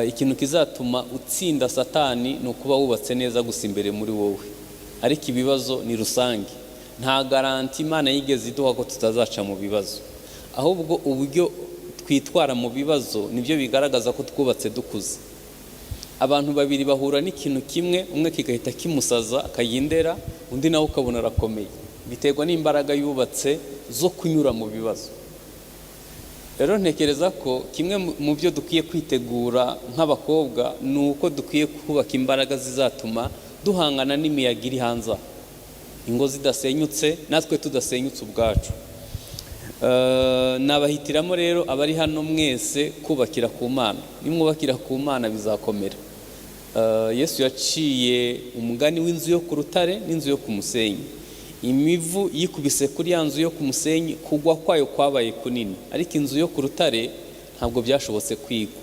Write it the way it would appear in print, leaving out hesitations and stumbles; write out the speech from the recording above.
Ikintu kizatuma utsinda Satani ni ukuba wubatse neza gusa imbere muri wowe, ariko ibibazo ni rusange. Nta garantie Imana yigeze iduha ko tutazaca mu bibazo, ahubwo uburyo twitwara mu bibazo nibyo bigaragaza ko twubatse dukuze. Abantu babiri bahura n'ikintu kimwe, umwe kigahita kimusaza akayindera, undi nawe ukabona arakomeye. Biterwa n'imbaraga yubatse zo kunyura mu bibazo. Rero ntekereza ko kimwe mu byo dukwiye kwitegura nk'abakobwa ni uko dukwiye kubaka imbaraga zizatuma duhangana n'imiyaga iri hanze aha, ingo zidasenyutse, natwe tudasenyutse ubwacu. Nabahitiramo rero abari hano mwese kubakira ku Mana. Nimwubakira ku Mana bizakomera. Yesu yaciye umugani w'inzu yo ku rutare n'inzu yo ku musenyi. Imivu yikubise kuri ya nzu yo ku musenyi, kugwa kwayo kwabaye kunini, ariko inzu yo ku rutare ntabwo byashobotse kwigwa.